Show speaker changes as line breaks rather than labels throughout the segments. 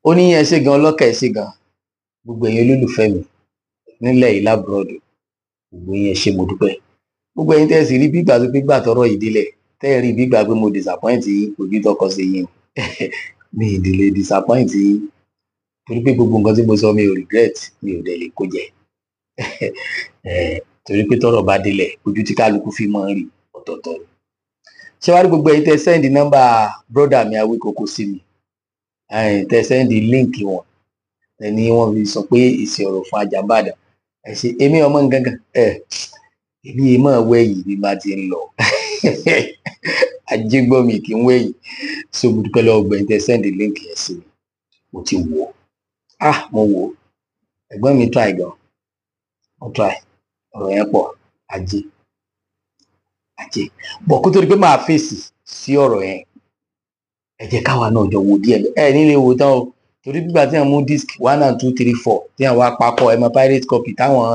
Ó ní ẹ ṣé gan, ọlọ́kà, ẹ ṣé gan, gbogbo ẹ̀yin olólùfẹ́ mi nílẹ̀ yìí, l'abroad, gbogbo yín, ẹ ṣé, mo dúpẹ́. Gbogbo ẹ̀yin tẹ́ ẹ sì rí bí ìgbà tó pé gbà tọrọ yìí délẹ̀, tẹ́ ẹ rí bí ìgbà pé mo disappoint yín, ojú tọkọ sí yín mi ì lè disappoint yín, torí pé gbogbo nǹkan tí mo sọ, mi ò regret, mi ò dẹ̀ lè kó jẹ, torí pé tọ́rọ̀ bá délẹ̀, ojú tí kálukú fi máa ń rí ọ̀tọ̀ọ̀tọ̀ ni. Ṣé wàá rí gbogbo ẹ̀yin tẹ́ send nọ́mbà brother mi Awíkókó sí mi, tẹ́ send link wọn, ẹni wọ́n fi sọ pé èsì ọ̀rọ̀ fún Àjàǹbàdàn, ẹ ṣe. Èmi ọmọ ngangan ẹ, èmi yìí máa wẹ̀yìn bí bá ti ń lọ ajégbọ́n mi kì í wẹ̀yìn. So mo dúpẹ́ lọ́wọ́ gbẹ̀yìn tẹ́ send link yẹn sí mi. Mo ti wò ó, ah, mo wò ó. Ẹ̀gbọ́n mi try gan, mo try. Ọ̀rọ̀ yẹn pọ̀, ajé ajé bọ̀. Kó tó di pé máa fèsì sí ọ̀rọ̀ yẹn, ẹ jẹ́ káwa náà jọ wo díẹ̀. Ẹ nílé wo tán o, torí gbígbà tí wọ́n mú disc one and two three four tí wọ́n wá papọ̀, ẹ mọ pirate copy táwọn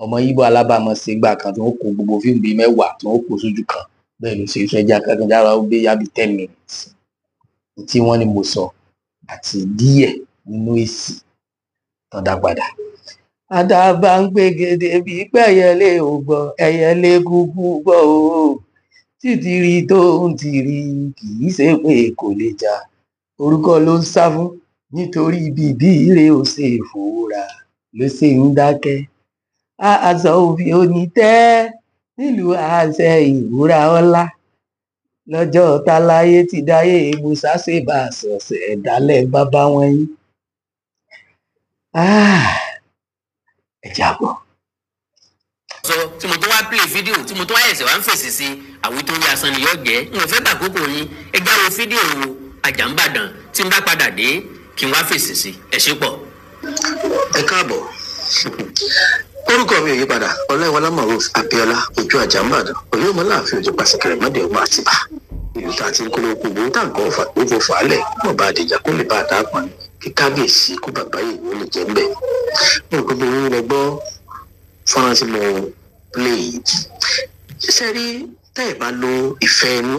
ọmọ Ìgbò alábàámọ̀ ṣe gbà kan, tí wọ́n kó gbogbo fíìmù bíi 10 tí wọ́n kó sójú kan. Bẹ́ẹ̀ ló ṣe fẹ́ jẹ́ akẹ́kọ̀ọ́ ó gbé yá bíi 10 minutes tí wọ́n ní mo sọ àti díẹ̀ nínú èsì tán dá padà. Àdàbà ń pègèdè bí pẹ́yẹlé ò gbọ́, ẹyẹlé kúkú gbọ́ o. Títìrì tó ń tìrì kì í ṣe pé kò lè jà, orúkọ ló ń sá fún, nítorí bíbí ire ò ṣe fòórà ló ṣe ń dákẹ́. Aṣọ òfin onítẹ́ nílùú àṣẹ ìwúra ọlá lọ́jọ́ táláyé ti dáyé, musa ṣe bá a sọ̀sẹ̀ dálẹ̀ bàbá wọn yín. Ẹ jábọ̀.
Sọ tí mo tó wá play fídíò, tí mo tó wá ẹsẹ̀ wá ń fèsì sí àwítúnwí asán ni yóò jẹ́. N ò fẹ́ gbàkókò yín. Ẹ jáwọ́ fídíò Àjàǹbàdàn, tí n bá padà dé kí n wá fèsì sí. Ẹ ṣé pọ̀.
Ẹ káàbọ̀. Orúkọ mi ò yí padà, Ọláìwọlá Maruf Abiola, Ojú Àjàǹbàdàn, Ọ̀yọ́ láàfin òjò pàṣẹkẹrẹ mọdẹ ọmọ Àtìbà, ìlú tá a ti ń kó lóko gbòó tá nǹkan ọfà gbogbo fàálẹ mọ bá àdìjà kó lè bá a dá pọn kí kábíyèsí kó bàbá yìí ló lè jẹ ń bẹ. Mo rò pé gbogbo yín lẹ gbọ́ fọ́nrán tí mo play yìí. Ṣe rí, tẹ́ ẹ̀ bá lo ìfẹ́ inú,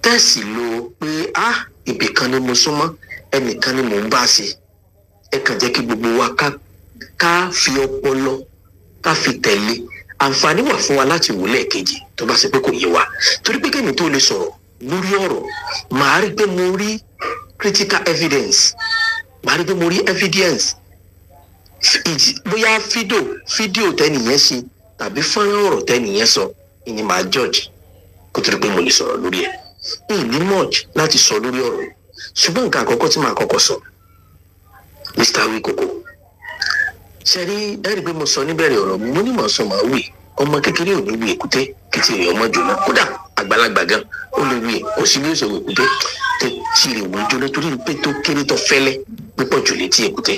tẹ́ ẹ̀ sì lo pé ah, ibì kan ni mo súnmọ́, ẹnìkan ni mò ń bá ṣe, ẹ kàn jẹ́ kí gbogbo wa ká fi ọpọlọ ká fi tẹ̀lé. Àǹfààní wà fún wa láti wò lẹ́ẹ̀kejì tó bá ṣe pé kò yé wa, torí pé kẹ́mi tó lè sọ̀rọ̀ lórí ọ̀rọ̀, màá rí pé mo rí critical evidence, màá rí pé mo rí evidence, bóyá fídíò tẹ́nìyẹn ṣe tàbí fọ́nrán ọ̀rọ̀ tẹ́nìyẹn sọ ìní màá judge kó tó di pé mo lè sọ̀rọ̀ lórí ẹ̀. Ìní much láti sọ lórí ọ̀rọ̀ yìí, ṣùgbọ́n nǹkan àkọ́kọ́ tí màá kọ́kọ́ sọ, Mr. Awikoko, ṣe rí, ẹ rí i pé mo sọ níbẹ̀rẹ̀ ọ̀rọ̀ mi, mo ní màá sọ, màá wì. Ọmọ kékeré ò ní wí èkúté kìtì rẹ̀ ọmọ jóná. Kódà àgbàlagbà gan ó lè wí, kò sí bí ó ṣe wí èkúté tó tí rẹ̀ wọ́n jóná, torí pé tó kéré tó fẹ́lẹ́ púpọ̀ jù létí èkúté.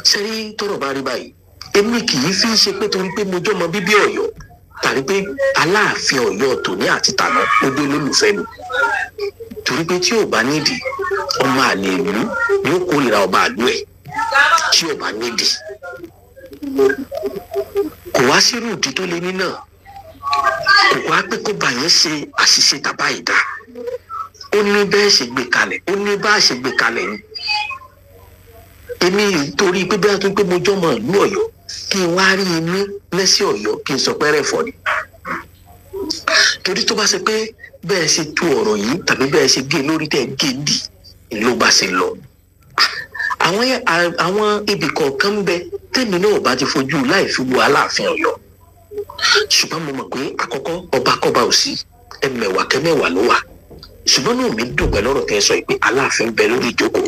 Ṣe rí, tọ́rọ̀ bá rí báyìí, èmi kì í fi ṣe pé torí pé mo jọmọ bíbí Ọ̀yọ́ tàbí pé Aláàfin Ọ̀yọ́ tòní àti tàná ó dé lólùfẹ́ mi, torí pé tí ò bá nídìí, ọmọ àlè ìlú ni ó kórìíra ọba àlú ẹ̀. Tí ò bá nídìí, kò wá sírú ìdí tó lé ní náà, kò wá pé kó bá yẹn ṣe àṣìṣe tàbá ìdá. Ó ní bẹ́ẹ̀ ṣe gbé kalẹ̀, ó ní bá ṣe gbé kalẹ̀ ni. Èmi torí pé bí a tún pé mo jọmọ ìlú Ọ̀yọ́, kí n wá rí inú lẹ́sẹ̀ Ọ̀yọ́, kí n sọ pé rẹ̀ fọ́ ni. Torí tó bá ṣe pé bẹ́ẹ̀ ṣe tú ọ̀rọ̀ yìí tàbí bẹ́ẹ̀ ṣe gé lórí tẹ̀ gé dì ló bá ṣe lọ, àwọn ibì kọ̀ọ̀kan ń bẹ tẹ́mi náà bá ti fojú láì fi wo Aláàfin Ọ̀yọ́. Ṣùgbọ́n mo mọ̀ pé àkọ́kọ́, ọba kọ́ba ò sí, ẹmẹ̀wà kẹmẹ̀wà ló wà. Ṣùgbọ́n náà mi dùn pẹ̀lú ọ̀rọ̀ tẹ́ ẹ sọ yìí pé Aláàfin ń bẹ lórí ìjókòó,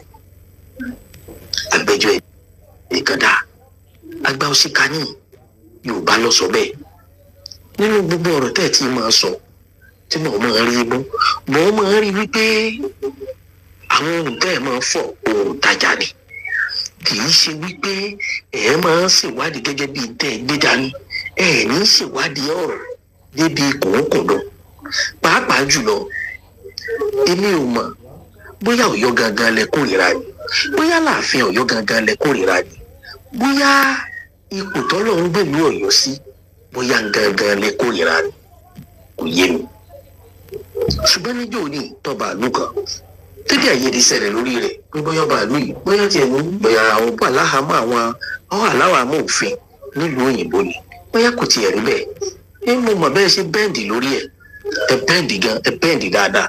agbẹjọ́ ẹ̀ nìkan dá àgbà òṣìkà ní Yorùbá lọ sọ bẹ́ẹ̀. Nínú gbogbo ọ̀rọ̀ tẹ́ ẹ̀ tí máa sọ, tí mò ń máa rí mú, mò ń máa rí wípé àwọn ohun tẹ́ ẹ̀ máa fọ̀, ohun tajà ni. Kì í ṣe wípé ẹ̀ máa ń ṣèwádìí gẹ́gẹ́ bíi tẹ́ ẹ gbé dání. Ẹ̀ ní ṣèwádìí ọ̀rọ̀ débi kòókòdọ̀. Pàápàá jùlọ, èmi ò mọ̀ bóyá Ọ̀yọ́ gangan lẹ kórìíra ni, bóyá Láàfin Ọ̀yọ́ gangan lẹ kórìíra ni, bóyá ipò tọ́lọ̀ ń gbèlú Ọ̀yọ́ sí, bóyá gangan lẹ kórìíra ni, kò yé mi. Ṣùgbọ́n níjọ́ ní tọ́ba àlù kan Tẹ́lẹ̀ àìyedè ṣẹlẹ̀ lórí rẹ̀ pé bóyá ọba ìlú yìí, bóyá tiẹ̀ ní, bóyá àwọn wà láhàámọ́ àwọn ọ̀hún aláwọ̀ àmọ́ òfin nílùú òyìnbó ni, bóyá kò tiẹ̀ rí bẹ́ẹ̀. Ẹ mo mọ̀ bẹ́ẹ̀ ṣe bend lórí ẹ̀, ẹ bend gan, ẹ bend dáadáa,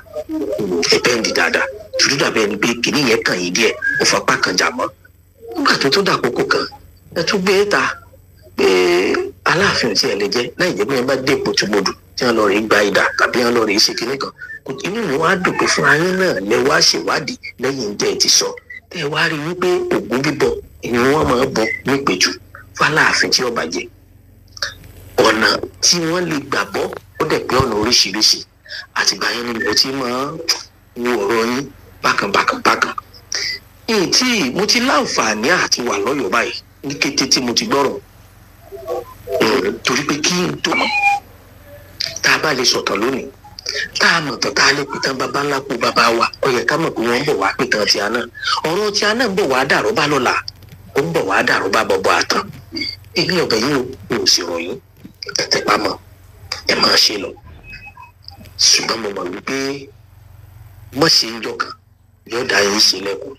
ẹ bend dáadáa. Torí dàbí ẹni pé kìnìún yẹn kàn yín díẹ̀, ó fapá kan jà mọ́. Nígbà tó tó dàkókò kan, ẹ tún gbé ta pé Aláàfin ò tiẹ̀ lè jẹ́ láì jẹ́ pé ẹ bá dé ipò tìmọ̀dù tí wọ́n lọ rí gba idà tàbí wọ́n lọ rí ṣe kinní kan. Inú mi wá dùn pé fúnra yín náà lẹ wá ṣèwádìí lẹ́yìn tẹ́ ẹ ti sọ, tẹ́ ẹ wá rí wípé Ògún bíbọ ni wọ́n máa bọ nípẹ̀jù fáláàfin tí ọba jẹ. Ọ̀nà tí wọ́n lè gbà bọ́ ó dẹ̀ pé ọ̀nà oríṣiríṣi. Àtìgbà yẹn ni mo ti máa ń wo ọ̀rọ̀ yín bákan bákan bákan. Ìyìn tí mo ti láǹfààní àti wà lọ́yọ̀ọ́ báyìí ní kété tí mo ti gbọ́rọ̀, torí pé kí n tó mọ̀ tá a bá lè sọ̀tàn lónìí, tá a mọ̀ tán, tá a lè pìtàn bàbá ńlá kú bàbá wa, ó yẹ ká mọ̀ pé wọ́n ń bọ̀ wá pìtàn tí a náà. Ọ̀rọ̀ tí a náà ń bọ̀ wá dàrú bá lọ́la, ó ń bọ̀ wá dàrú bá bọ̀bọ̀ àtàn. Èmi ọ̀bẹ yín o, mi ò sì rọ̀ yín, ẹ tẹpá mọ́, ẹ máa ṣe lọ. Ṣùgbọ́n mo mọ̀ wípé mọ̀ ṣe ń jọkàn yóò dá yín ṣe lẹ́kùn.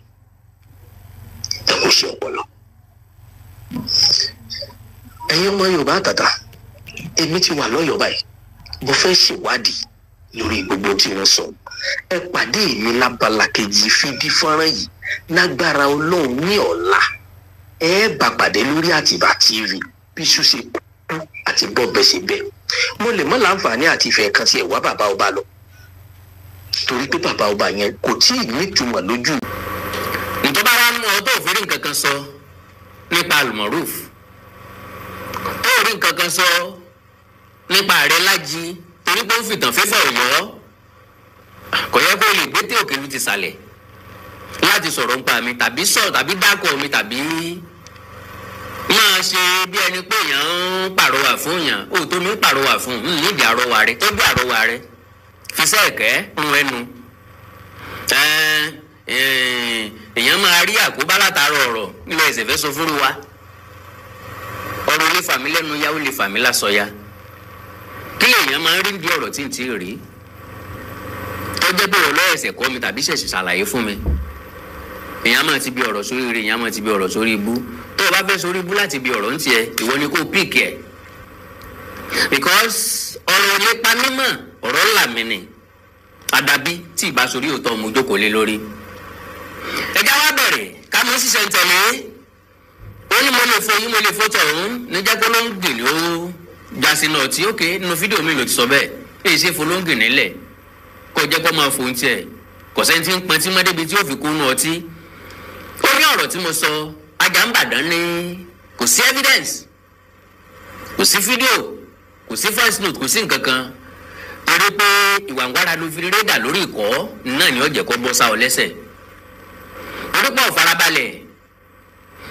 Ẹ kò ṣe ọpọlọ. Ẹ̀yin ọmọ Yorùbá àtàtà, èmi ti wà lọ́yọ̀ọ́ báyìí, mo fẹ́ ṣèwádìí lórí gbogbo tí wọ́n sọ. Ẹ pàdé mi lábala kejì fídí fọ́nrán yìí lágbára Ọlọ́run ní ọ̀la. Ẹ bá pàdé lórí Àtìbà TV bí iṣu ṣe kú àti bọ́ọ̀bẹ ṣe bẹ́ẹ̀. Mo lè mọ́ láǹfààní àti ìfẹ́ kan tí ẹ̀ wá bàbá ọba lọ, torí pé bàbá ọba yẹn kò tí ì nítumọ̀ lójú.
Ìjọba wa mú ọ tó fi rí nǹkan kan sọ nípa Almoruf, tó rí nǹkan kan sọ nípa ààrẹ Lájí, torí pé ó fìtàn fífẹ̀ Ọ̀yọ́. Kò yẹ kó lè gbé tí òkèlú ti sàlẹ̀ láti sọ̀rọ̀ nípa mi tàbí sọ̀rọ̀ tàbí dákọ̀ mi tàbí máa ṣe bí ẹni pé èèyàn ń pàrọwà fún èèyàn. Ó tó mi ń pàrọwà fún un nídìí àrọwà rẹ, tọ́jú àrọwà rẹ, fi sẹ́ẹ̀kẹ́ ń ẹnu. Èèyàn máa rí àkóbá látara ọ̀rọ̀ ilẹ̀ ẹ̀sẹ̀ fẹ́ sọ fúru wa. Ọ̀rọ̀ lè fà mí lẹ́nu yá, ó lè fà mí lásọ ya. Kí lèèyàn máa ń rí bí ọ̀rọ̀ tí ń tí rí tó jẹ́ pé ọlọ́ ẹ̀sẹ̀ kọ́ mi tàbí ṣẹ̀ṣẹ̀ ṣàlàyé fún mi? Èèyàn máa ti bí ọ̀rọ̀ sórí ire, èèyàn máa ti bí ọ̀rọ̀ sórí ibú. Tó o bá fẹ́ sórí ibú láti bí ọ̀rọ̀ ń tiẹ̀, ìwọ ni kò pick ẹ̀, because ọ̀rọ̀ lè pa mímọ̀, ọ̀rọ̀ ńlá mi ni àdàbí tí ìbá sórí òótọ́ mo jókòó lé lórí. Ẹja wa bẹ̀rẹ̀ ká mọ̀ ṣiṣẹ́ ń tẹ̀lé. Ó ní mo lè fo yín, mo lè fo tọ̀hún níjẹ́ kó ló ń gbìn ó já sínú ọtí. Ókè, nínú fídíò mi ló ti sọ bẹ́ẹ̀. Èyí ṣe folóńgì nílẹ̀ kó jẹ́ kó máa fòun tiẹ̀, kò sẹ́ni tí ń pọn tí mọ́ débi tí ó fi kú nú ọtí. Ó ní ọ̀rọ̀ tí mo sọ, Ajáǹbàdàn ní kò sí evidence, kò sí fídíò, kò sí voice note, kò sí nǹkan kan, torí pé ìwà ń wára ló fi rédà lórí ìkọ́ náà ni ó jẹ́ kó bọ́ sá ọ lẹ́sẹ̀, torí pé ò farabalẹ̀.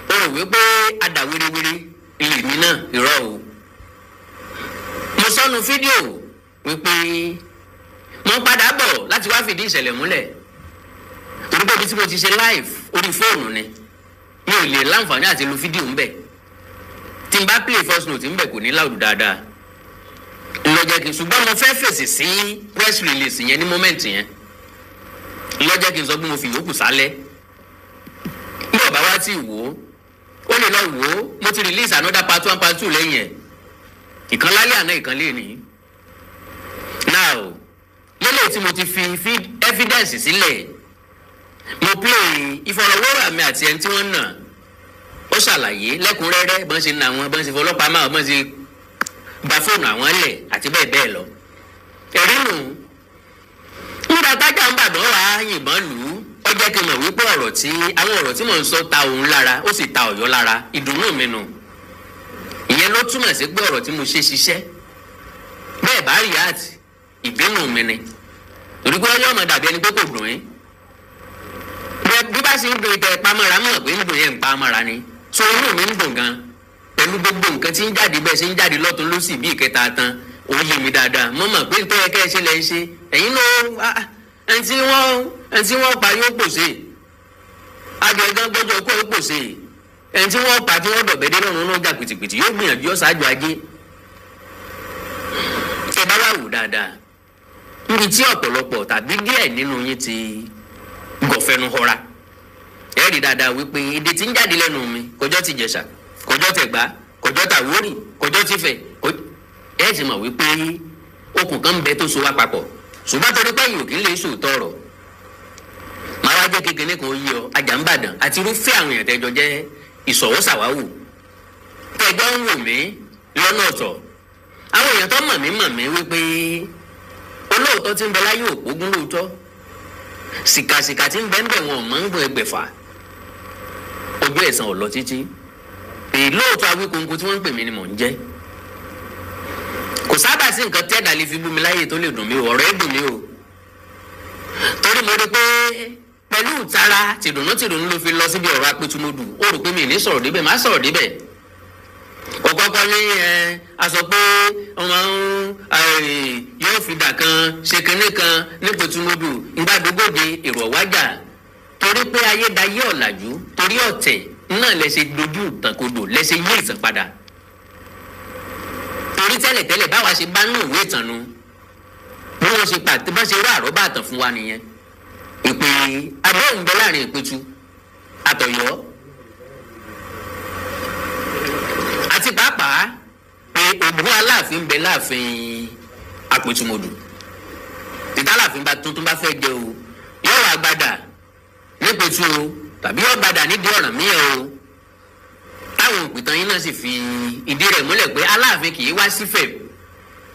Ó rò wípé adà wérewére ilé mi náà, irọ́ o. Mo sọnù fídíò wípé mo ń padà bọ̀ láti wá fìdí ìṣẹ̀lẹ̀ múlẹ̀, torí pé ibi tí mo ti ṣe live orí fóònù ni, mi ò lè láǹfààní àti lu fídíò ń bẹ̀. Tí n bá play first note ń bẹ̀, kò ní loud dáadáa ńlọjẹ́ kí n. Ṣùgbọ́n mo fẹ́ fèsì sí press release yẹn ní moment yẹn, ńlọjẹ́ kí n sọ pé mo fi yòókù sálẹ̀. Bí ọba wa ti wò ó, ó lè lọ wò ó. Mo ti release another part one, part two lẹ́yìn ẹ̀, ìkan lálẹ́ àná, ìkan lé ní. Now, lélẹ̀ tí mo ti fi evidence sílẹ̀, mo play ìfọ̀rọ̀wérọ̀ àmì àti ẹni tí wọ́n nà, ó ṣàlàyé lẹ́kùnrẹ́rẹ́ bọ́n ṣe nà wọ́n, bọ́n ṣe fọlọ́pàá máa, bọ́n ṣe gba fóònù àwọn lẹ̀ àti bẹ́ẹ̀ bẹ́ẹ̀ lọ. Ẹ̀rí nù nígbà tájà ń bàdàn wá yìnbọn lù ú, ó jẹ́ kí n mọ̀ wípé ọ̀rọ̀ tí àwọn ọ̀rọ̀ tí mò ń sọ ta òun lára, ó sì ta Ọ̀yọ́ lára. Ìdùnnú mi nù. Ìyẹn ló túmọ̀ sí pé ọ̀rọ̀ tí mo ṣe ṣiṣẹ́. Bẹ́ẹ̀ bá react, ìbínú mi ni, torí pé ọyọ́ ọmọ dàbí ẹni pé kò dùn ín. Bí bá ṣe ń dùn ìtẹ̀ pamọ́ra, mọ̀ pé ń dùn yẹn ń pamọ́ra ni. So inú mi ń dùn gan pẹ̀lú gbogbo nǹkan tí ń jáde, bẹ́ẹ̀ ṣe ń jáde lọ́tún lọ́sì bí ìkẹta tán. Ó yé mi dáadáa, mo mọ̀ pé nítorí ẹ̀kẹ́ ṣe lẹ́ ń ṣe. Ẹ̀yin náà, ẹni tí wọ́n pa yóò pòṣe, àjẹgán gbọ́jọ́ kó o pòṣe. Ẹni tí wọ́n pa tí wọ́n dọ̀bẹ́dẹ́ lọ́rùn náà jà pìtìpìtì, yóò gbìyànjú, yóò ṣáájú ajé. Ẹ bá wà wò dáadáa níbi tí ọ̀pọ̀lọpọ̀ tàbí díẹ̀ nínú yín ti Gọ̀fẹ́nu họra ẹ rí dáadáa wípé èdè tí ń jáde lẹ́nu mi kọjọ́ ti Jẹ̀ṣà, kọjọ́ tẹ̀gbá, kọjọ́ tàwórì, kọjọ́ tìfẹ̀. Ẹ ti mọ̀ wípé okùn kan ń bẹ tó so wá papọ̀, ṣùgbọ́n torí pé yòókì lè sòótọ́ ọ̀rọ̀, màá wá jẹ́ kékeré kan yí ọ Àjàǹbàdàn àti irúfẹ́ àwọn èèyàn tẹ́jọ jẹ́ ìṣọ̀wọ́sàwáwù tẹ́jọ́ ń wò mí lọ́nà ọ̀tọ̀. Àwọn èèyàn tó mọ̀ mí wípé olóòótọ́ tí ń bẹ láyé òpógún lóòótọ́, sìkàsìkà tí ń bẹ ń bẹ̀ wọn ò mọ̀ ń gbọ́n ẹgbẹ̀fà, ojú ẹ̀sán ò lọ títí. Èyí lóòótọ́ Awíkonko tí wọ́n ń pè mí ni mò ń jẹ́. Kò sábà sí nǹkan tẹ́ẹ̀dá lè fi bú mi láyè tó lè dùn mí o, ọ̀rọ̀ ẹ̀ dùn mí o, torí mo rí pé pẹ̀lú ìtara tìdùnnú tìdùnnú ló fi lọ síbi ọ̀rọ̀ Apẹ̀tùmọdù. Ó rò pé mi ní sọ̀rọ̀ débẹ̀, má sọ̀rọ̀ débẹ̀. Ọ̀kọ́kọ́ ní ẹ a sọ pé ọmọ yóò fi dà kan ṣe kinní kan ní Pẹ̀tùmọdù ńgbàdógóde èrò ọ̀wájà, torí pé ayédáyé ọ̀làjú, torí ọ̀tẹ̀ náà lẹ ṣe dojú ìtànkodò, lẹ ṣe yí ìtàn padà. Torí tẹ́lẹ̀tẹ́lẹ̀ báwa ṣe bá nù ìwé ìtàn nu, bí wọ́n ṣe pàtó bá ṣe rú àrọ́bà àtàn fún wa nìyẹn. Ìpè àdéhùn bẹ láàrin Ìpẹ̀tù àtọ̀yọ́ àti pàápàá pé Ògún Aláàfin bẹ láàfin Apẹ̀tùmọdù. Tìta Aláàfin bá tuntun bá fẹ́ jẹ o, yóò wá gbadà nípẹ̀tù o, tàbí yóò gbadà nídìí Ọ̀rànmíyàn o. Táwọn òpìtàn yín náà sì fi ìdí rẹ̀ múlẹ̀ pé Aláàfin kì í wá sífẹ̀,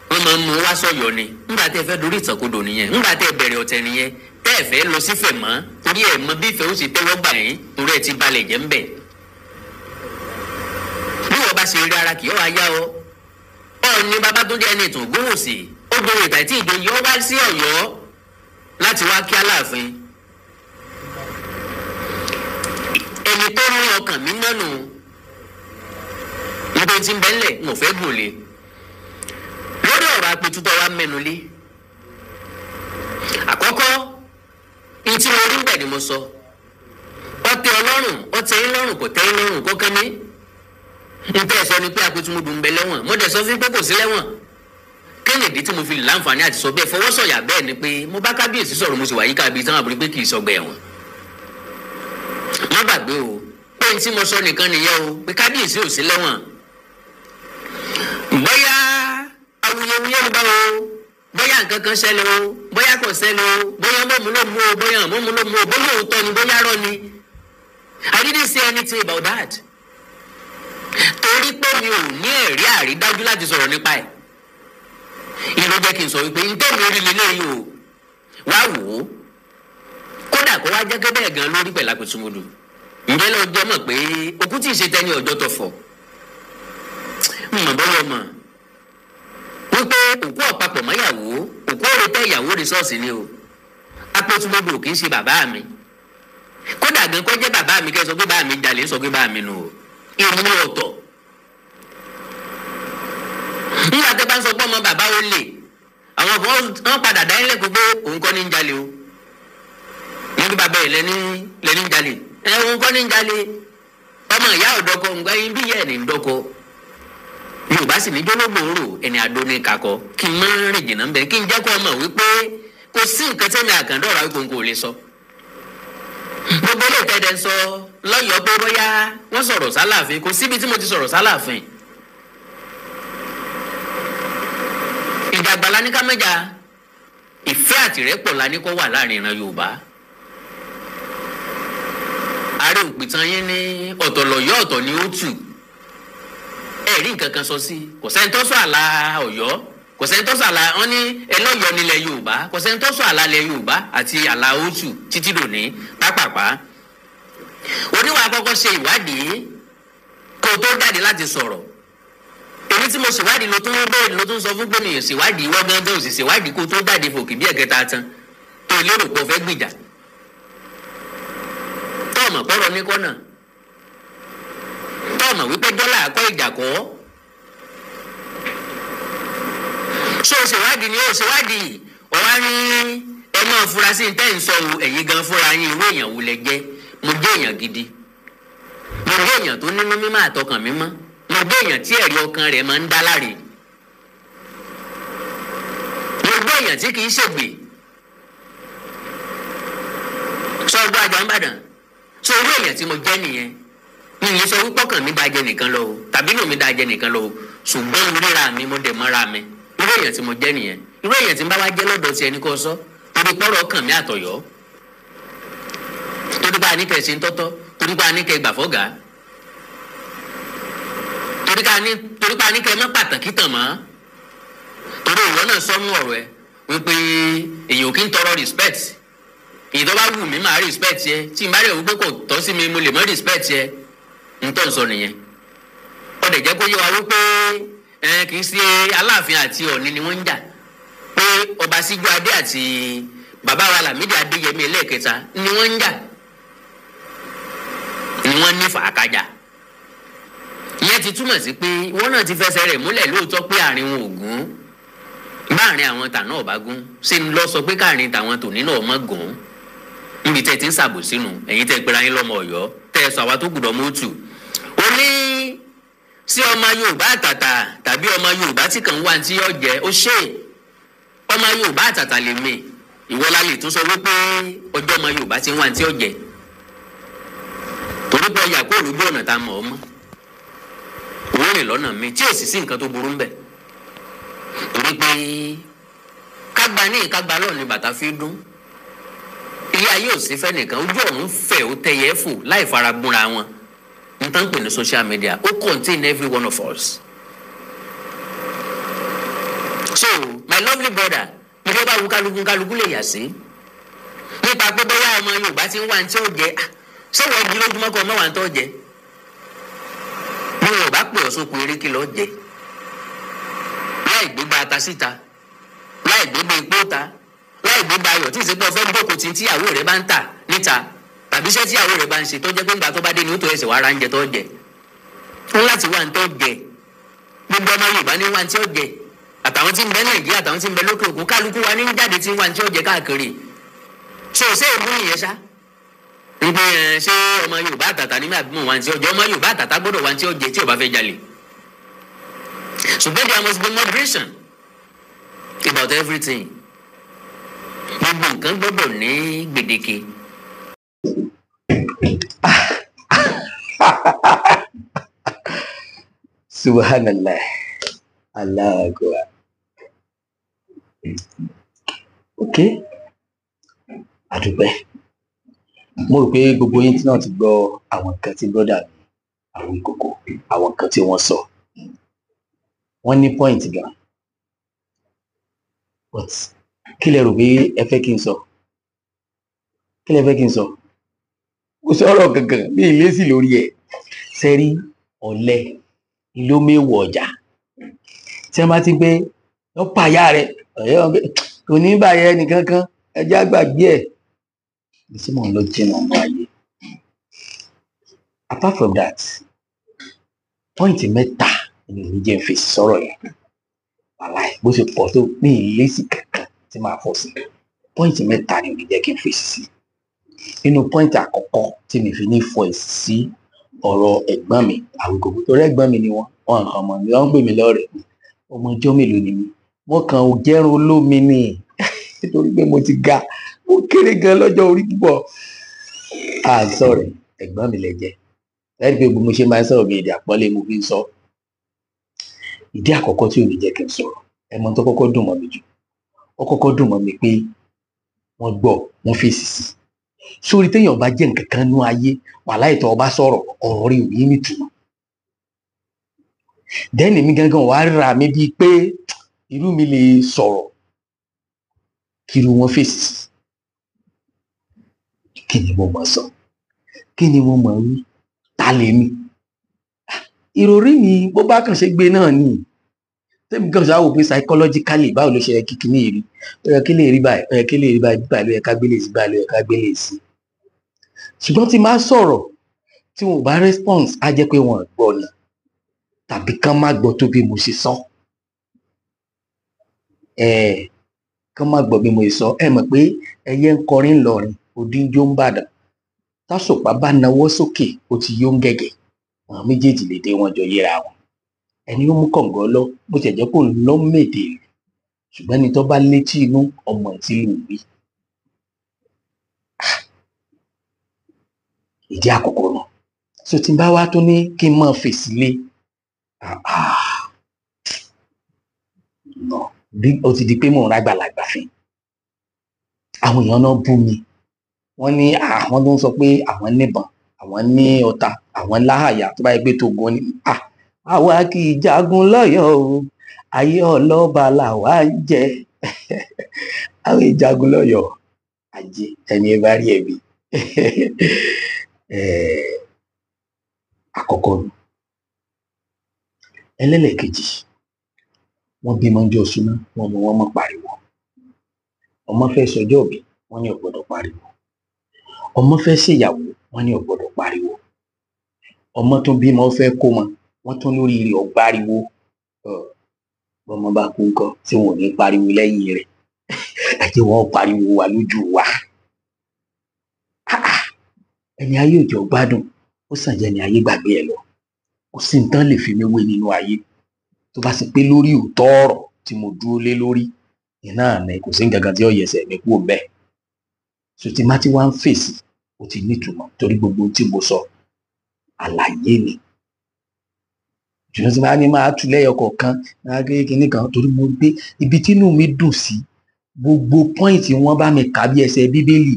wọ́n máa ń mú wá sọ̀yọ́ ni. Ńgbà tẹ́ fẹ́ dorí ìtànkodò nìyẹn, ńgbà tẹ́ bẹ̀rẹ̀ ọ̀tẹ̀ nìyẹn, tẹ́ ẹ fẹ́ lọ sífẹ̀ mọ́, torí ẹ̀ mọ bí ìfẹ́ ó sì tẹ́wọ́ gbà yín, torí ẹ ti balẹ̀ jẹ́ ńbẹ̀. Bí wọ́n bá ṣe rí ara kì í wá yá ọ. Ọ̀ọ́ni Babátúndé ẹni ìtàn Ògúnwùsì ó gbowó ìtàn tí ìjòyè ó wá sí Ọ̀yọ́ láti wá kí Aláàfin. Ẹni tó ní ọkàn mi mọ́nu níbi tí ń bẹ́ńlẹ̀ ń ò fẹ́ gùn lé. Lórí ọ̀rọ̀ Apẹ̀tùtọ̀ wa mẹ́nu lé. Àkọ́kọ́ ní tí mo rí bẹ́ẹ̀ ni mo sọ. Ó tẹ́ Ọlọ́run, ó tẹ́ yín lọ́rùn, kò tẹ́ yín lọ́rùn kó kán mi. N tẹ́ sọ ni pé Apẹ̀tùmọdù ń bẹ lẹ́wọ̀n. Mo dẹ̀ sọ fún pé kò sí lẹ́wọ̀n. Kẹ́nìdí tí mo fi láǹfààní àti sọ bẹ́ẹ̀ fọwọ́sọ̀yà bẹ́ẹ̀ ni pé mo bá kábíyèsí sọ̀rọ̀, mo sì wà yíká ibi táwọn àbúrò pé kì í sọgbẹ́ ẹ̀wọ̀n. Má gbàgbé o pé n tí mo sọ nìkan nìyẹn o, pé kábíyèsí ò sí lẹ́wọ̀n. Bóyá awuyewuye ń bá o, bóyá nǹkan kan ṣẹlẹ̀ o, bóyá kò ṣẹlẹ̀ o, bóyá mọ̀mú ló mú o, bóyá mọ̀mú ló mú o, bóyá òótọ́ ni, bóyá rọ́ ni. I didn't say anything about that. Torí pé mi ò ní ẹ̀rí àrídájú láti sọ̀rọ̀ nípa ẹ̀. Ìyẹn ló jẹ́ kí n sọ wípé n tẹ́ mi rí leléyìí o, wá wò ó. Kódà kó wá jẹ́ kébẹ̀ gan lórí pẹ̀lú Apẹ̀tùmọdù. Ǹjẹ́ lọ jẹ́ mọ̀ pé òkú tí ì ṣe tẹ́ni ọjọ́ tó fọ̀. Mọ̀ bọ́wọ́ mọ̀ wípé òkú ọ̀pápọ̀ mọ́yàwó, òkú ọ̀rẹ́ tẹ́ ìyàwó rìsọ́ọ̀sì ni o. Apẹ̀tùmọdù kì í ṣe bàbá mi. Kódà gan kó jẹ́ bàbá mi kẹ́ sọ pé bàbá mi jalè, sọ pé bàbá mi nù o. Ìmú ọ̀tọ̀. Nígbà tẹ́ bá ń sọ pé ọmọ bàbá ó lè, àwọn kan wọ́n padà dá ilé kó pé òun kọ́ ní ń jalè o. Níbi bàbá ẹ̀ lẹ́ni ń jalè. Ẹ òun kọ́ ní ń jalè. Ọmọ ìyá ọ̀dọ́kọ ń gbẹ́yìn bí ìyá ẹ̀ ní ń dọ́kọ. Yorùbá sì ní jólógbòórò ẹni àdó ní kakọ. Kí n má rìn jìnnà ń bẹ, kí n jẹ́ kó ọmọ wípé kò sí nǹkan tẹ́mi àkàndọ̀rọ̀ Awíkonko ò lè sọ. Gbogbo ilé ìtẹ́dẹ̀ ń sọ lọ́yọ̀ọ́ pé bóyá wọ́n sọ̀rọ̀ sálàfin, kò síbi tí mo ti sọ̀rọ̀ sálàfin. Ìdàgbà la ní ká mẹ́ja, ìfẹ́ àtìrẹ́pọ̀ la ní kó wà láàrin ìran Yorùbá. Ààrẹ òpìtàn yín ní ọ̀tọ̀ lọ̀yọ́ ọ̀tọ̀ ni ó tù. Ẹ rí nǹkan kan sọ sí, kò sẹ́ni tó sọ àlà Ọ̀yọ́, kò sẹ́ni tó sọ àlà wọn ní ẹlọ́yọ̀ nílẹ̀ Yorùbá, kò sẹ́ni tó sọ àlà ilẹ̀ Yorùbá àti àlà Òtù títí dòní pápápá. Oníwà àkọ́kọ́ ṣe ìwádìí kó tó jáde láti sọ̀rọ̀. Èmi tí mo ṣèwádìí ló tún bẹ́ẹ̀ ló tún sọ fún pé mi ò ṣèwádìí, wọ́n gángan ò sì ṣèwádìí kó tó jáde fòkè bí ẹ̀kẹta tán tó lérò pé o fẹ́ gbìjà. Tọ́ọ̀mọ̀ pọ̀rọ̀ ní kọ́nà, tọ́ọ̀mọ̀ wípé dọ́là akọ́ ìjà kọ́. Ṣé o ṣèwádìí ni o ṣèwádìí? Ọ̀wá ní ẹ máa fura sí tẹ́ ń sọ o, ẹ̀yin gan fúnra yín irú èèyàn wo lẹ jẹ́? Mo jẹ́ èèyàn gidi, mo jẹ́ èèyàn tó nínú mímọ́ àtọkàn mímọ́, mo jẹ́ èèyàn tí ẹ̀rí ọkàn rẹ̀ máa ń dá láre, mo jẹ́ èèyàn tí kìí ṣègbè. Sọ ọgbọ́n àjà ń bàdàn sọ irú èèyàn tí mo jẹ́ nìyẹn. Mi ní sọ wípé ọkàn mi dáa jẹ nìkan lọ o, tàbí inú mi dáa jẹ nìkan lọ o, ṣùgbọ́n mo ríra mi, mo dẹ̀ mọ́ra mi. Irú èèyàn tí mo jẹ́ nìyẹn. Irú èèyàn tí ń bá wá jẹ́ lọ́dọ̀ ti ẹni kò sọ, torí pọ́rọ̀ ọkàn mi àtọ̀yọ́, torí pé àníkẹ́ ṣe ń tọ́tọ́, torí pé àníkẹ́ gbà fọ́gà, torí pé àníkẹ́ má pàtàkì tàn mọ́. Torí ìwọ náà sọnù ọ̀rọ̀ ẹ wípé èèyàn kì í tọrọ respect. Èyí tó bá wù mí, máa respect yẹ. Tí n bá rẹ̀ wípé kò tọ́ sí mi, mo lè mọ́ respect yẹ. N tó ń sọ nìyẹn. Ó dẹ̀ jẹ́ kó yé wa wípé kì í ṣe Aláàfin àti Ọ̀ọ̀ni ni wọ́n ń jà, pé ọba Síjú Adé àti bàbá wa Lámídì Adéyẹmí ẹlẹ́ẹ̀kẹta ni wọ́n ń jà, ni wọ́n ní fàákájà. Ìyẹn ti túmọ̀ sí pé wọ́n náà ti fẹsẹ̀ rẹ̀ múlẹ̀ lóòótọ́ pé àárín wọn ò gún. Báàrin àwọn tà náà bá gún, ṣé ń lọ sọ pé káàrin tàwọn tòní náà mọ́ gùn? Níbi tẹ́ ẹ ti ń ṣàbòsínú, ẹ̀yin tẹ́ ẹ pera yín lọ́mọ Ọ̀yọ́, tẹ́ ẹ sọ àwa tó gbọ́dọ̀ mọ́tù ó ní sí ọmọ Yorùbá àtàtà tàbí ọmọ Yorùbá tí kàn ń wá tí yọ jẹ ó ṣe ọmọ Yorùbá àtàtà lè mè. Ìwọ la lè tún sọ wípé ọjọ́ ọmọ Yorùbá ti ń wá tí yọ jẹ, torí pé ọyà kó lójú ọ̀nà tá a mọ̀ ọ́ mọ́, òun rìn lọ́nà mi tí ò sì sí nǹkan tó burú ń bẹ̀, torí pé kágbá ní ìkágbá lọ́ọ̀ ni bàtà fi dún. Ilé ayé ò sí fẹ́nìkan, ojú ọ̀run fẹ̀, ó tẹyẹ fò láì fara gúnra wọn. N tán pè ní social media, ó contain every one of us. So my lovely brother, ìjọba bá wù kálukú, kálukú lè yà sí nípa pé bóyá ọmọ Yorùbá ti ń wá ní tí ó jẹ. Ṣé wọ́n jí lójúmọ́ kọ́ ọmọ wa ń tọ́ jẹ? Bí wọn ò bá pè ọ́ sókun eré, kí lọ́ọ́ jẹ láì gbégbá ata síta, láì gbégbá epo ta, láì gbégbá ayọ̀, tí ìsìnkú ọ̀fẹ́ jókòó tí tíyàwó rẹ̀ bá ń tà níta, tàbí iṣẹ́ tíyàwó rẹ̀ bá ń ṣe, tó jẹ́ pé ńgbà tó bá dé ni ó tó ẹsẹ̀ wá ra ń jẹ tó jẹ ń láti wá ń tó jẹ. Gbogbo ọmọ Yorùbá ní wá ń tí ó jẹ, àtàwọn tí ń bẹ Nàìjíríà, àtàwọn tí ń bẹ lókè òkun, kálukú wa ní ń jáde tí ń wá ń tí ó jẹ káàkiri. So ṣé èmú nìyẹn ṣá ń pé ẹ ṣé ọmọ Yorùbá àtàtà ní àbí mọ̀ wá ń tí ó jẹ? Ọmọ Yorùbá àtàtà gbọ́dọ̀ wá ń tí ó jẹ tí ò bá fẹ́ jalè, ṣùgbọ́n there must be moderation about everything. Gbogbo nǹkan gbọ́dọ̀ ní gbèdéke.
Subhanallah, Allahu Akbar. Ok, àdúpẹ́. Mo rò pé gbogbo yín tí náà ti gbọ́ àwọn nǹkan tí brother mi Awíkòkó, àwọn nǹkan tí wọ́n sọ. Wọ́n ní point gan, but kí lẹ rò pé ẹ fẹ́ kí n sọ? Kí lẹ fẹ́ kí n sọ? Kò sọ̀rọ̀ kankan ní ìlésì lórí ẹ̀. Sẹ́rí ọ̀lẹ ló méwọ̀ ọjà tí wọ́n bá ti gbé wọ́n pàyà rẹ̀ ọ̀yẹ́ wọn pé kò ní bàyẹ̀ nìkankan, ẹjẹ́ àgbàgbé ẹ̀ ní tí mò ń lọ jìnnà ọmọ ayé. Apart from that, point mẹ́ta ni èmi jẹ́ ń fèsì sọ̀rọ̀ yẹn. Wàláì, bó ṣe pọ̀ tó ní ìlésì kankan tí màá fọ̀ sí, point mẹ́ta ni ò ní jẹ́ kí n fèsì sí. Nínú point àkọ́kọ́ tí mi fi ní fọ èsì sí ọ̀rọ̀ ẹ̀gbọ́n mi Awíkòkó, torí ẹ̀gbọ́n mi ni wọ́n, wọn kàn mọ̀ mí, wọ́n ń pè mí lọ́rẹ̀ẹ́. Ọmọ ọjọ́ mélòó ni mí? Wọ́n kàn ò jẹ́rùn olómi ni, nítorí pé mo ti ga, mo kéré gan lọ́jọ́ orí púpọ̀. À ń sọ̀rọ̀, ẹ̀gbọ́n mi lẹ jẹ́. Lẹ́yìn pé mo ṣe máa ń sọ̀rọ̀ mi, èdè àpọ́nlé mo fi ń sọ. Ìdí àkọ́kọ́ tí ò ní jẹ́ kí n sọ̀rọ̀, ẹ̀mọ́ tó kọ́kọ́ dùn mọ́ mi jù, ó kọ́kọ́ dùn mọ́ mi pé wọ́n gbọ́, wọ́n fèsì sí. Sórí téèyàn bá jẹ́ nǹkan kan nú ayé, wàláhì tó o bá sọ̀rọ̀, ọ̀rọ̀ rí ò ní nítumọ̀. Dẹ́ni mi gangan wàá ríra mi bíi pé irú mi lè sọ̀rọ̀ kí irú wọn fèsì sí. Kí ni mo mọ̀ sọ? Kí ni mo mọ̀ wí? Ta lèmi? Ìròrí mi bó bá kàn ṣe gbé náà ni. Tẹ́mi kàn ṣáà wò pé psychologically, báwo ló ṣe yẹ kí kinní yìí rí? Ó yẹ kí lè rí báyìí, ó yẹ kí lè rí báyìí, báyìí ló yẹ ká gbélé sí, báyìí ló yẹ ká gbélé sí. Ṣùgbọ́n tí máa sọ̀rọ̀, tí wọn ò bá response, á jẹ́ pé wọn ò gbọ́ ni, tàbí kán má gbọ́ tó bí mo ṣe sọ. Kán má gbọ́ bí mo ṣe sọ. Ẹ mọ̀ pé ẹyẹ ń kọrin ńlọrin, odi ń jó ń bàdàn. Tásùpá bá nawọ́ sókè, ó ti yó ń gẹ̀gẹ̀. Àwọn méjèèjì lè dé wọn jọ yéra wọn. Ẹni ó mú kọ̀ǹgọ́ lọ, bó tiẹ̀ jẹ́ kó ń lọ mèdè ìlú, ṣùgbọ́n ẹni tó bá létí inú ọmọ tí lù wí. Ìdí àkọ́kọ́ náà. So tí n bá wá tó ní kí n máa fèsì lé, bí ó ti di pé mò ń rágbàlagbà fín. Àwọn èèyàn náà bú mi, wọ́n ní àwọn tó ń sọ pé àwọn níbọn, àwọn ní ọta, àwọn láhàyà tó bá yẹ pé tògùn ni. Àwa kì í jagun lọ́yọ̀ọ́ o, ayé ọlọ́ba làwa ń jẹ. Àwọn ìjagun lọ́yọ̀ọ́, ajé ẹni ẹ bá rí ẹbí. Àkọ́kọ́ nù. Ẹlẹ́lẹ̀kejì, wọ́n bímọ ní ọjọ́ súná, wọ́n mú wọn mọ́ pariwo. Ọmọ fẹ́ sọjọ́ òbí, wọ́n ní ò gbọ́dọ̀ pariwo. Ọmọ fẹ́ ṣèyàwó, wọ́n ní ò gbọ́dọ̀ pariwo. Ọmọ tó bímọ ó fẹ́ kó mọ, wọ́n tún lórí rẹ̀ ò gbáriwo. Bọ́mọ bá kú ńkọ́, tí wọn ò ní pariwo lẹ́yìn rẹ̀. Ẹ jẹ́ wọn ó pariwo wa lójú wa. Ẹni ayé ò jọ gbádùn, ó sàn jẹ́ ẹni ayé gbàgbé ẹ lọ. Kò sí nǹkan lè fi mí wé nínú ayé. Tó bá ṣe pé lórí òótọ́ ọ̀rọ̀ tí mo dúró lé lórí, iná ni kò sí nǹkan kan tí ó yẹsẹ̀ mi kúrò ńbẹ̀. So tí má ti wá ń fèsì, ó ti nítumọ̀ torí gbogbo ohun tí mo sọ àlàyé ni. Ṣùgbọ́n tí bá ní máa tú lẹ́yọ kọ̀ọ̀kan, máa gbé kinní kan torí mo gbé ibi tí inú mi dùn sí, gbogbo pọ́ìntì wọ́n bá mi kà bí ẹsẹ̀ Bíbélì,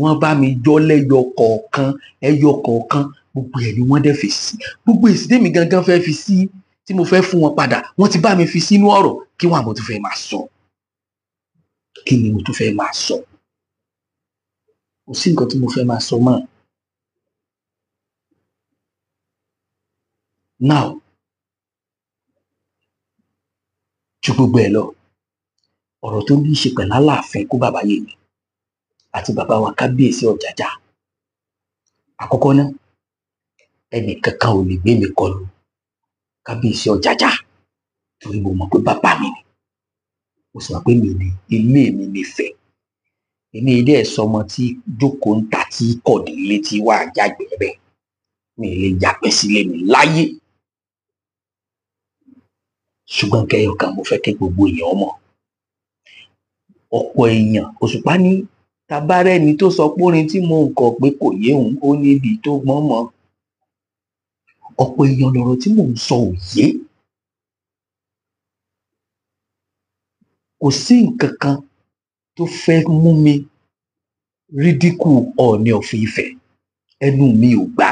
wọ́n bá mi jọ́ lẹ́yọ kọ̀ọ̀kan, ẹyọ kọ̀ọ̀kan, gbogbo ẹ̀ ni wọ́n dẹ̀ fèsì sí. Gbogbo èsì tèmi gangan fẹ́ fi sí, tí mo fẹ́ fún wọn padà, wọ́n ti bá mi fi sínú ọ̀rọ̀ kí wọ́n àmọ́ tún fẹ́ máa sọ. Kí ni mo tún fẹ́ máa sọ? Kò sí nǹkan tí mo fẹ́ máa sọ mọ́. Now, ju gbogbo ẹ̀ lọ, ọ̀rọ̀ tó ní í ṣe pẹ̀lú Aláàfin kú bàbá yèyé àti bàbá wa Kábíyèsí Ọ̀jájá. Àkọ́kọ́ náà, ẹnì kankan ò lè gbé mi kọlu Kábíyèsí Ọ̀jájá torí mo mọ̀ pé bàbá mi ni. Mo sì mọ̀ pé mi ni ilé mi nífẹ̀ẹ́. Èmi ilé ẹ̀ sọmọ tí jókòó ń ta tí kọ̀dí létí wà jágbe bẹ́ẹ̀. Mi ì lè yàgbẹ́ sílé mi láyé. Ṣùgbọ́n kẹyọ kan mo fẹ́ kí gbogbo èèyàn mọ̀. Ọ̀pọ̀ èèyàn Òṣùpá ní tabarẹ́ni tó sọ pé orin tí mò ń kọ pé kò yé òun, ó níbi tó gbọ́n mọ́. Ọ̀pọ̀ èèyàn lọ̀rọ̀ tí mò ń sọ ò yé. Kò sí nǹkan kan tó fẹ́ mú mi rídíkù Ọọ̀ni of Ifẹ̀, ẹnu mi ò gbà.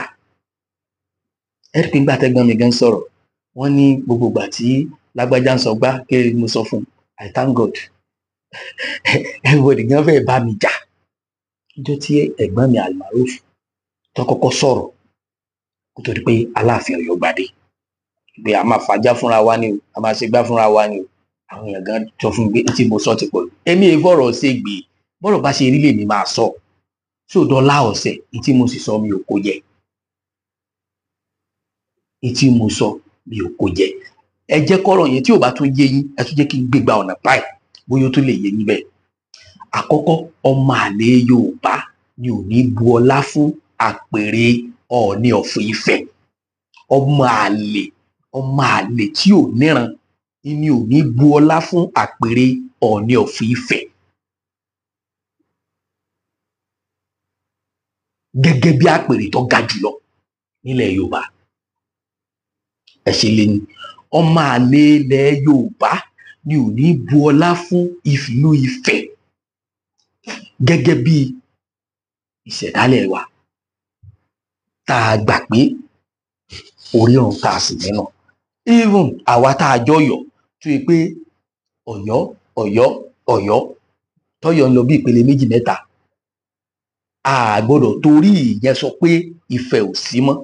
Ẹ rí i pé nígbà tẹ́gbọ́n mi gan sọ̀rọ̀, wọ́n ní gbogbo ìgbà tí lágbájá ń sọ gbá kí mo sọ fún un, I thank God. Everybody gan fẹ́ bá mi jà. Níjọ́ tí ẹ̀gbọ́n mi Almaroof tó kọ́kọ́ sọ̀rọ̀ kó tó di pé Aláàfin Ọ̀yọ́ gbadé. Pé a máa fàájà fúnra wa ni o, a máa ṣe gbá fúnra wa ni o. Àwọn èèyàn gan sọ fún mi pé tí mo sọ ti pọ̀ jù. Èmi è fọ̀rọ̀ ṣe gbè, bọ́rọ̀ bá ṣe rí lèmi máa sọ. Sódọ̀lá ọ̀sẹ̀, ní tí mo sì sọ mi ò kó jẹ. Ní tí mo sọ mi ò kó jẹ. Ẹ jẹ́ kọ́rọ̀ yẹn tí ò bá tún yé yín, ẹ tún jẹ́ kí n gbégbá ọ̀nà báyìí bóyá ó tún lè yé yín bẹ́ẹ̀. Àkọ́kọ́, ọmọ àlè Yorùbá ni ò ní bu ọlá fún àpèrè Ọọ̀ni of Ifẹ̀. Ọmọ àlè, ọmọ àlè tí ò níran ni ò ní bu ọlá fún àpèrè Ọọ̀ni of Ifẹ̀. Gẹ́gẹ́ bí àpèrè tó ga jùlọ nílẹ̀ Yorùbá. Ẹ ṣe lé ní. Ọmọ àlè ilẹ̀ Yorùbá ni ò ní bu ọlá fún ìlú Ifẹ̀ gẹ́gẹ́ bí ìṣẹ̀dálẹ̀ wa tá a gbà pé orírun tá a sì nínú. Even àwa tá a jọyọ̀ tó yẹ pé Ọ̀yọ́ Ọ̀yọ́ Ọ̀yọ́ tọ́yọ̀ ń lọ bí ìpele méjì mẹ́ta, a gbọ́dọ̀ torí ìyẹn sọ pé Ifẹ̀ ò sí mọ́.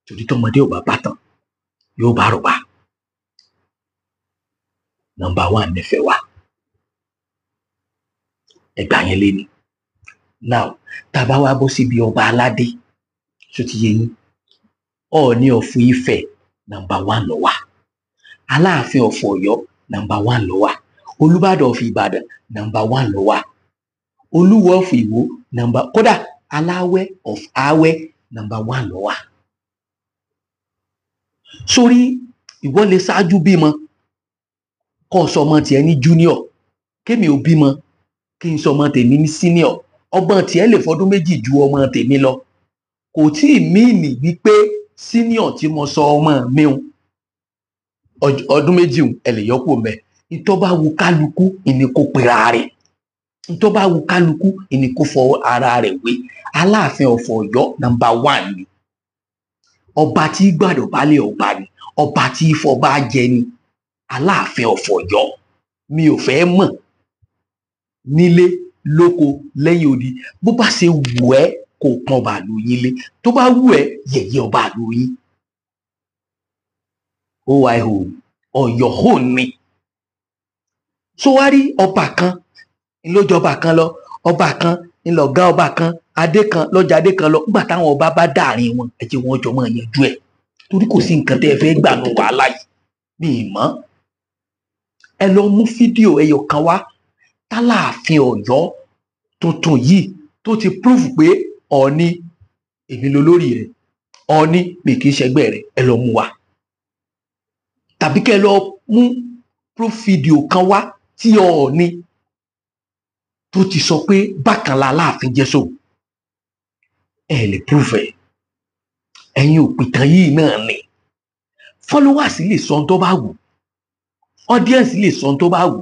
Torí tọmọdé ò bá bá tán, yóò bá àrọ́bá. Nọ́mbà one nífẹ̀ẹ́ wa. Ẹgbàá yẹn lé ní. Now, tá a bá wá bọ́ síbi ọba aládé, ṣó ti yé yín? Ọọ̀ni of Ifẹ̀ nọ́mbà one ló wà. Aláàfin of Ọ̀yọ́ nọ́mbà one ló wà. Olúbàdàn of Ìbàdàn nọ́mbà one ló wà. Olúwo of Ìwó nọ́mbà, kódà Aláwẹ́ of Awẹ́ nọ́mbà one ló wà. Sórí ìwọ lè ṣáájú bímọ kó o sọ ọmọ tiẹ̀ ní junior, kémi ò bímọ kí n sọ ọmọ tèmi ní senior. Ọgbọ́n tiẹ̀ lè fọdún méjì ju ọmọ tèmi lọ. Kò tí ì míìnì wípé senior tí mo sọ ọmọ mi o ọdún méjì ẹ lè yọ kúrò mẹ́. Ntọ́ bá wu kálukú ìní kó pera rẹ̀, ntọ́ bá wu kálukú ìní kó fọ ara rẹ̀ wé. Aláàfin of Ọ̀yọ́ nọ́mbà 1 ni, ọba tí gbàdọ̀ balẹ̀ ọba ni, ọba tí fọba jẹ ni Aláàfin of Ọ̀yọ́. Mi ò fẹ́ mọ̀ nílé lóko lẹ́yìn odi, bó bá ṣe wù ẹ́ kó pọ́n ọba àlù yín lé, tó bá wù ẹ́ yẹ̀yẹ́ ọba àlù yín. Oio Ọ̀yọ́ hò ní. So wá rí ọba kan ńlọjọba kan lọ, ọba kan ńlọgá ọba kan, adé kan lọjà adé kan lọ. Nígbà táwọn ọba bá dàrin wọn, ẹ jẹ́ wọn jọ máa yanjú ẹ̀, torí kò sí nǹkan tẹ́ ẹ fẹ́ gbà nù wàhálà yìí. Mi ì mọ̀. Ẹ lọ mú fídíò ẹyọ kan wá tálàáfin Ọ̀yọ́ tuntun yìí tó ti prove pé Ọọ̀ni èmi lolórí rẹ̀, Ọọ̀ni mi kì í ṣẹgbẹ́ rẹ̀. Ẹ lọ mú wa, tàbí kẹ́ ẹ lọ mú proof fídíò kan wá tí Ọọ̀ni tó ti sọ pé bákan la Aláàfin jẹ́ sóun. Ẹ lè prove ẹ. Ẹ̀yin òpìtàn yìí náà ni followers lè sọ ohun tó bá wù, audience lè sọ ohun tó bá wù,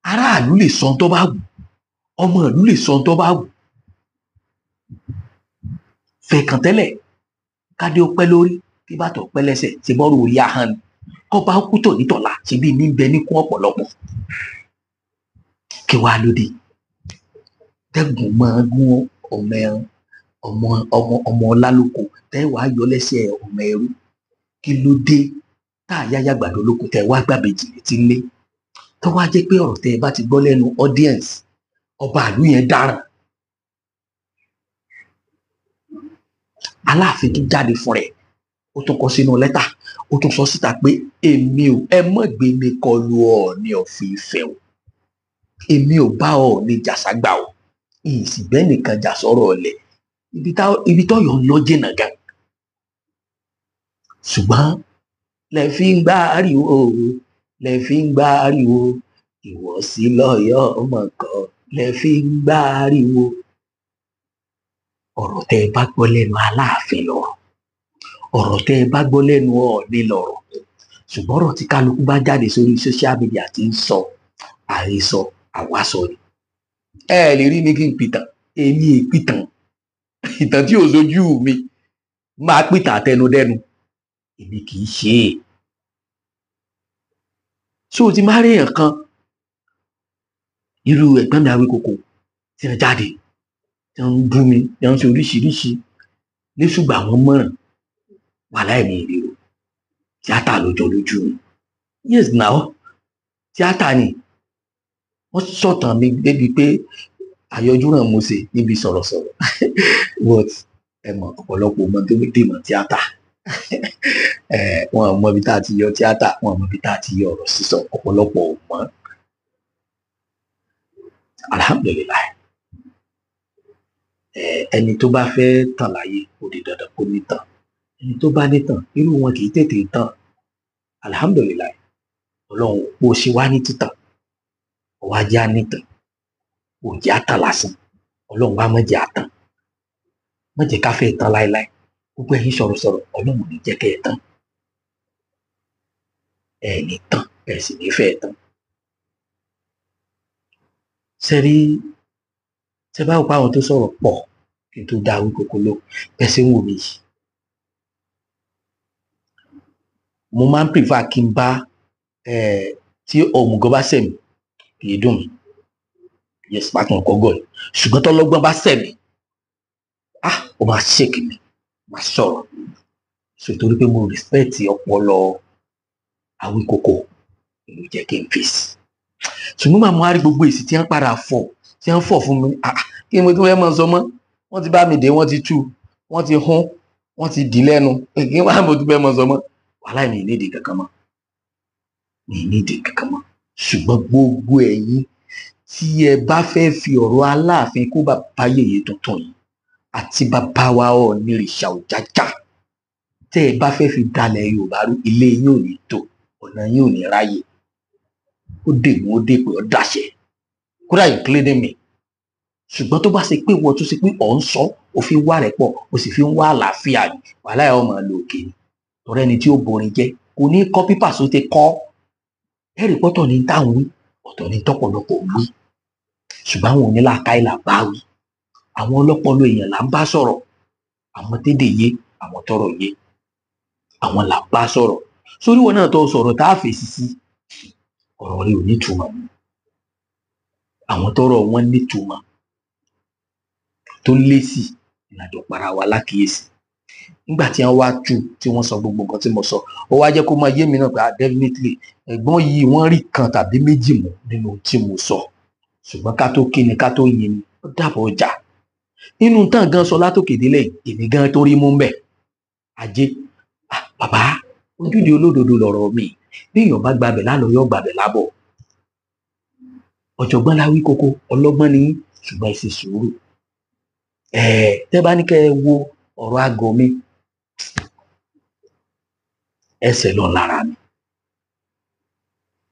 aráàlú lè sọ ohun tó bá wù, ọmọ ìlú lè sọ ohun tó bá wù. Fẹ̀kàn tẹ́lẹ̀ kádé ó pẹ́ lórí kí bàtọ̀ pẹ́ lẹ́sẹ̀, ṣe bọ́rọ̀ orí ahọ́n ni. Kọ́ba ó kú tò nítọ̀la, ṣe bí ní bẹ níkún ọ̀pọ̀lọpọ̀. Kí wàá lóde tẹ́gùn máa gún ọmọ ẹran ọmọ ọmọ ọmọ ọlá lóko, tẹ́ wàá yọ lẹ́sẹ̀ ọmọ ẹrú. Kí ló dé tá a yáyà gbàdo lóko tẹ́ wàá gbàbejì létí ńlé, tó wá jẹ́ pé ọ̀rọ̀ tẹ́ ẹ bá ti gbọ́ lẹ́nu audience ọba àlú yẹn dáràn. Aláàfin tún jáde fún rẹ̀, ó tún kọ sínú lẹ́tà, ó tún sọ síta pé èmi ò, ẹ mọ̀ gbé mi kọlu Ọọ̀ni of Ifẹ̀ o, èmi ò bá Ọọ̀ni jàságbà o, ìsìnbẹ́ nìkan jà sọ̀rọ̀ ọ̀lẹ̀, ibi tọ́yọ̀ ń lọ jìnnà gan. Ṣùgbọ́n lẹ fi ń gbá ariwo, lẹ fi ń gbá ariwo, ìwọ̀sí lọ́yọ̀ ọmọ kan lẹ fi ń gbá ariwo. Ọ̀rọ̀ tẹ́ ẹ bá gbọ́ lẹ́nu Aláàfin lọ̀rọ̀, ọ̀rọ̀ tẹ́ ẹ bá gbọ́ lẹ́nu Ọọ̀ni lọ̀rọ̀. Ṣùgbọ́n ọ̀rọ̀ tí kálukú bá jáde sórí social media ti ń sọ, àhesọ àwàsọ ni. Ẹ lè rí mi kí n pìtàn, èmi è pìtàn, ìtàn tí ò sojú mi máa pìtàn àtẹnudẹ́nu, èmi kì í ṣe é. Ṣé o ti máa rí èèyàn kan irú ẹ̀gbọ́n mi Awíkòkò tí wọ́n jáde, tí wọ́n ń bú mi, tí wọ́n ń ṣe oríṣiríṣi lẹ́sùgbà wọn mọ̀ràn wà láìní ìrírí o. Tíátà ló jọ lójú mi. Yes now, tíátà ni. Wọ́n sọ̀tàn mi débi pé àyọjú náà mo ṣe níbi sọ̀rọ̀sọ̀rọ̀. But ẹ mọ̀ ọ̀pọ̀lọpọ̀ ọmọ tó dè mọ̀ tíátà. Wọn ò mọ ibi tá a ti yọ tíátà, wọn ò mọ ibi tá a ti yọ ọ̀rọ̀ sísọ, ọ̀pọ̀lọpọ̀ ò mọ̀. Alhamdulillah. Ẹni tó bá fẹ́ tàn láyé, ó di dandan kó ní tàn. Ẹni tó bá ní tàn, irú wọn kì í tètè tàn. Alhamdulillah. Ọlọ́run bó ṣe wá ní títàn, ó wá jẹ́ á ní tàn, ò jẹ́ á tàn lásán. Ọlọ́run wá má jẹ́ á tàn, má jẹ́ ká fẹ́ tán láéláé. Gbogbo ẹ̀yin sọ̀rọ̀sọ̀rọ̀, Ọlọ́run ò ní jẹ́ kẹ́ ẹ tán. Ẹ ní tán, ẹ sì ní fẹ́ tán. Ṣé rí, tẹ́ bá wò pé àwọn tó sọ̀rọ̀ pọ̀ kí n tó dá Awíkòkò lóhùn, bẹ́ẹ̀ ṣe ń wò mí yìí. Mo máa ń prefer kí n bá tí òmùgọ̀ bá ṣẹ̀ mí, kì í dùn mí. Yes, bákan kọ́ gọ̀ ni. Ṣùgbọ́n tọ́lọ́gbọ́n bá ṣẹ̀ mí, ah, ó máa shake mi, máa sọ̀rọ̀. So torí pé mo respect ọpọlọ Awíkòkò ló jẹ́ kí n fèsì. Ṣùgbọ́n màá mú àrí gbogbo èsì tí wọ́n padà fọ̀, tí wọ́n fọ̀ fún mi, ah, kí ni mo tún fẹ́ máa sọ mọ́? Wọ́n ti bá mi dé, wọ́n ti tú, wọ́n ti hún, wọ́n ti dì lẹ́nu. Kí wọ́n mo tún fẹ́ máa sọ mọ́? Wàhálà mi ò ní ìdí kankan mọ́. Mi ò ní ìdí kankan mọ́. Ṣùgbọ́n gbogbo ẹ̀yin tí ẹ bá fẹ́ fi ọ̀rọ̀ Aláàfin kó bàbá yèyé tuntun yìí àti bàbá wa Ọọ̀nirìṣà Ọ̀jájá, tẹ́ ẹ bá fẹ́ fi dalẹ̀ Yorùbá rú, ilé yín ò ní tò, ọ̀nà yín ò ní ráyè. Ó dègún, ó dèpè, ó dàṣẹ. Kódà including me. Ṣùgbọ́n tó bá ṣe pé wọ́n tún ṣe pé ọ̀ ń sọ, ó fi wá rẹ̀ pọ̀, ó sì fi ń wá àlàáfíà ni, wàhálà ẹ̀ ọmọ lò òkè ni. Torí ẹni tí ó borin jẹ́ kò ní kọ́ pípà só ti kọ́. Ẹ̀rí pọ́tọ̀ ní táwọn wí, ọ̀tọ̀ ní tọ́pọ̀lọpọ̀ wí. Ṣùgbọ́n àwọn onílàákàyè là bá wí. Àwọn ọlọ́pọlọ èèyàn là ń bá sọ̀rọ̀. Àwọn tédè yé, àwọn tọ́rọ̀ yé, àwọn là ń bá sọ̀rọ̀. Sórí wọn náà tó sọ̀rọ̀ tá a fèsì sí, ọ̀rọ̀ rẹ̀ ò nítumọ̀. Àwọn tọ́rọ̀ wọn nítumọ̀ tó lésì ìrìnàjò para wa lákìyèsí. Nígbà tí wọ́n wá tú tí wọ́n sọ gbogbo nǹkan tí mo sọ, ó wá jẹ́ kó máa yé mi náà pé definitely ẹ̀gbọ́n yìí wọ́n rí kan tàbí méjì mú nínú tí mo sọ. Ṣùgbọ́n ká tó kí ni ká tó yin ni, ó dàbọ̀ ọjà. Nínú tán gan sọ látòkè délẹ̀, èmi gan tó rí mú ń bẹ̀. Ajé, bàbá, ojúde olódodo lọ̀rọ̀ mi. Bí èèyàn bá gbabẹ̀ lálọ́, yóò gbabẹ̀ lábọ̀. Ọ̀jọ̀gbọ́n la wí kókó, ọlọ́gbọ́n ni yín, ṣùgbọ́n ẹ ṣe sùúrù. Tẹ́ bá ní kẹ́ ẹ wo ọ̀rọ̀ àgọ́ mi, ẹsẹ̀ lọ lára mi.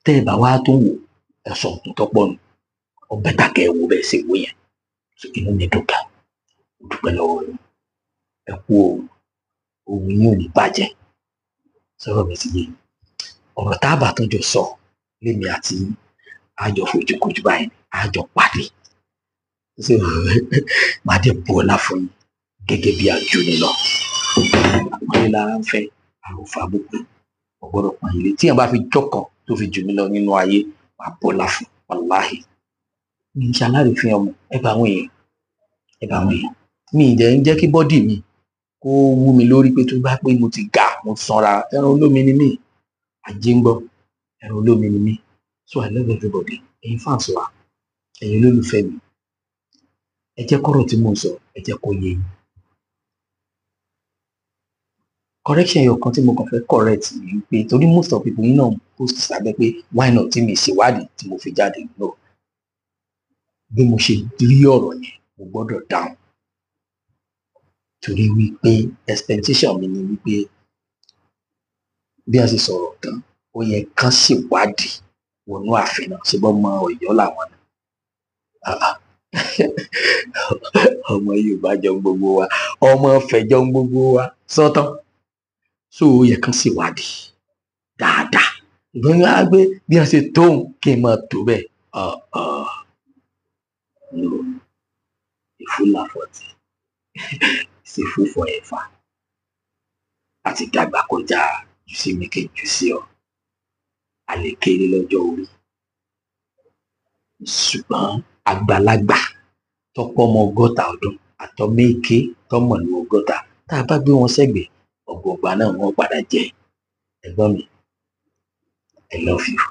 Tẹ́ ẹ bá wá tó wò, ẹ sọ òkun tó pọ̀ nù. Ọbẹ̀ tà kẹ́ ẹ wo bẹ́ẹ̀ ṣe wò yẹn. Inú mi dùn gan. Mo dúpẹ́ lọ́wọ́ yín. Ẹ kú o, ohun yín ò ní bàjẹ́. Sọ̀rọ̀ mi ti yé yín. Ọ̀rọ̀ tá a bá tún jọ sọ lémi àti yín, a jọ fojú kojú báyìí, a jọ pàdé. So màá dẹ̀ bu ọlá fún yín gẹ́gẹ́ bí ajúni lọ. Àpọ́nlé lára ń fẹ́, àròfà gbogbo. Mo gbọ́dọ̀ pọ́n yín lé. Tí èèyàn bá fi jọ́ kan tó fi jù mí lọ nínú ayé, màá bọ́lá fún wàláhì. Mi ń ṣe alárìífín ọmọ, ẹ bá àwọn èèyàn, ẹ bá àwọn èèyàn. Mi ì dẹ̀ ń jẹ́ kí bọ́dì mi kó wú mi lórí pé tó bá pé mo ti ga, mo sanra, ẹran olómi ni mí. Ajé ń gbọ́, ẹran olómi ni mí. So I love everybody. Ẹ̀yin fans wa, ẹ̀yin olólùfẹ́ mi. Ẹ jẹ́ kọ́rọ̀ tí mò ń sọ, ẹ jẹ́ kó yé yín. Correction ẹyọ kan tí mo kàn fẹ́ correct ni pé torí most of people yín náà post sábẹ́ pé why not tí mi ṣèwádìí tí mo fi jáde. No. Bí mo ṣe rí ọ̀rọ̀ yẹn, mo gbọ́dọ̀ dáhùn. Torí wípé expectation mi ni wípé bí a ṣe sọ̀rọ̀ tán, ó yẹ kán ṣèwádìí wọnú ààfin náà. Ṣé bọ́ mọ Ọ̀yọ́ làwọn náà? Ọmọ Yorùbá jọ ń gbogbo wa, ọmọ Ifẹ̀ jọ ń gbogbo wa sọ́tàn. So ó yẹ kán ṣèwádìí dáadáa. Ìgbọ́n yín á gbé bí a ṣe tóun kí n máa tó bẹ́ẹ̀. No, a fool at 40 is a fool forever. Àti dàgbà kọjá jù sí mi kí n jù sí ọ. A lè kéré lọ́jọ́ orí. Ṣùgbọ́n àgbàlagbà tọ́pọ̀ ọmọ 60 ọdún àtọmọ èké tọ́mọ̀ ní 60, tá a bá gbé wọn sẹ́gbẹ̀ẹ́, ọ̀gbọ̀ọ̀gbà náà wọ́n padà jẹ́. Ẹ̀gbọ́n mi, I love you.